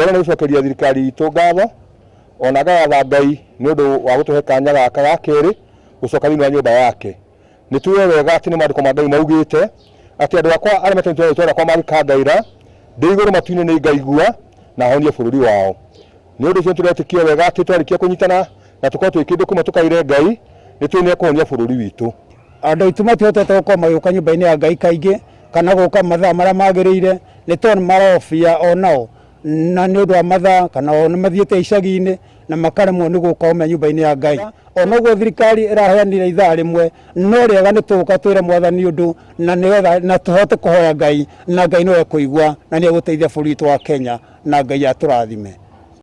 Mbere nĩ gũcokeria thirikari itũ ngatho, ona ngagatha Ngai nĩ ũndũ wa gũtũhe kanya gaka ga kerĩ gũcoka thĩinĩ wa nyũmba yake. Nĩ tũĩ wega atĩ nĩ maandĩko ma Ngai maugĩte atĩ andũ akwa arĩa metanĩtio na rĩtwa rĩakwa mangĩkangaĩra ndĩ igũrũ matu-inĩ nĩ ngaigua na honie bũrũri wao. Nĩ ũndũ ũcio nĩ tũretĩkia wega atĩ twarĩkia kũnyitana na tũkorwo twĩ kĩndũ kĩmwe tũkaĩre Ngai, nĩ tũĩ nĩ ekũhonia bũrũri witũ. Andũ aitũ matihotete gũkorwo magĩũka nyũmba-inĩ ya Ngai kaingĩ kana gũka mathaa marĩa magĩrĩire nĩ tondũ nĩ marobia o nao na nĩ ũndũ wa mathaa kana o nĩ mathiĩte icagi-inĩ na makaremwo nĩ gũka o me nyũmba-inĩ ya Ngai. Ona ũguo thirikari ĩraheanire ithaa rĩmwe no rĩega nĩ tũgũka twĩre mwathani ũndũ na nĩgetha na tũhote kũhoya Ngai na Ngai no ekũigua na nĩ egũteithia bũrũri witũ wa Kenya na Ngai atũrathime.